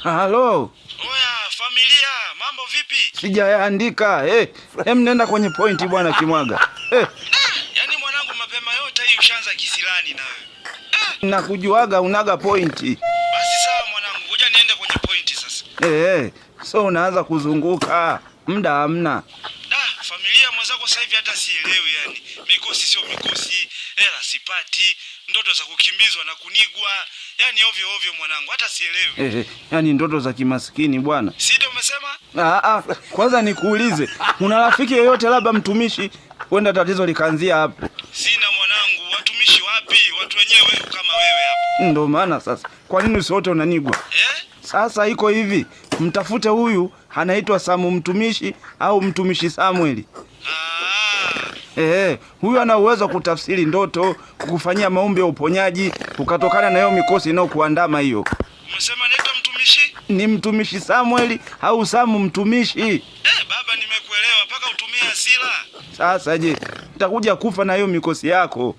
Halo. Oya familia, mambo vipi? Sijayaandika. Hem, nenda kwenye pointi bwana Kimwaga. Yaani mwanangu, mapema yote hii ushaanza kisilani na wewe. Nakujuaga unaga pointi. Basi sawa mwanangu, ngoja niende kwenye pointi sasa. So unaanza kuzunguka. Muda hamna. Da, familia mwenzako sasa hivi hata sielewi yani. Mikosi sio mikosi, hela sipati, ndoto za kukimbizwa na kunigwa. Yaani ovyo ovyo mwanangu, hata sielewi. Yani ndoto za kimaskini bwana. Si ndio umesema? Kwanza nikuulize, una rafiki yeyote labda mtumishi? Huenda tatizo likaanzia hapo. Sina mwanangu, watumishi wapi? Watu wenyewe kama wewe hapo. Ndio maana sasa. Kwa nini usiote unanigwa? Eh? Sasa iko hivi, mtafute huyu anaitwa Samu mtumishi au mtumishi Samueli. Huyu ana uwezo wa kutafsiri ndoto, kukufanyia maombi ya uponyaji, ukatokana na hiyo mikosi inayokuandama hiyo. Umesema naitwa mtumishi? Ni mtumishi Samueli au Samu mtumishi? Baba nimekuelewa, mpaka utumie hasira. Sasa je, utakuja kufa na hiyo mikosi yako.